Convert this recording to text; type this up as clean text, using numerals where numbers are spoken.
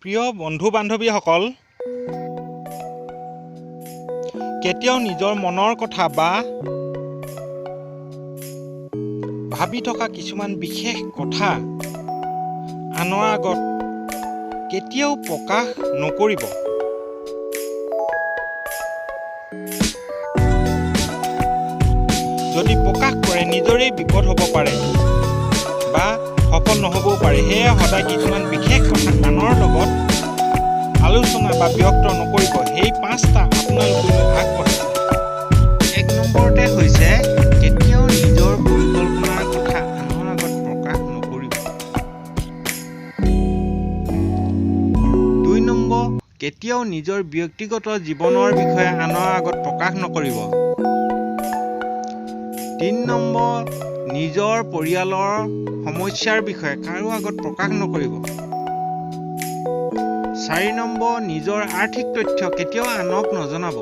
প্ৰিয় বন্ধু বান্ধৱীসকল, কেতিয়াও নিজৰ মনৰ কথা বা ভাবি থকা কিছুমান বিশেষ কথা আনৰ আগত কেতিয়াও প্ৰকাশ নকৰিব। যদি প্ৰকাশ কৰে, নিজৰেই বিপদ হ'ব পাৰে বা সফল নহ'বও পাৰে। সেয়ে সদায় কিছুমান বিশেষ কথা আনৰ লগত আলোচনা বা ব্যক্ত নকৰিব। সেই পাঁচটা আপোনালোকলৈ আগবঢ়াইছোঁ। এক নম্বৰতে হৈছে, কেতিয়াও নিজৰ পৰিকল্পনাৰ কথা আনৰ আগত প্ৰকাশ নকৰিব। দুই নম্বৰ, কেতিয়াও নিজৰ ব্যক্তিগত জীৱনৰ বিষয়ে আনৰ আগত প্ৰকাশ নকৰিব। তিনি নম্বৰ, নিজৰ পৰিয়ালৰ সমস্যাৰ বিষয়ে কাৰো আগত প্ৰকাশ নকৰিব। চাৰি নম্বৰ, নিজৰ আৰ্থিক তথ্য কেতিয়াও আনক নজনাব।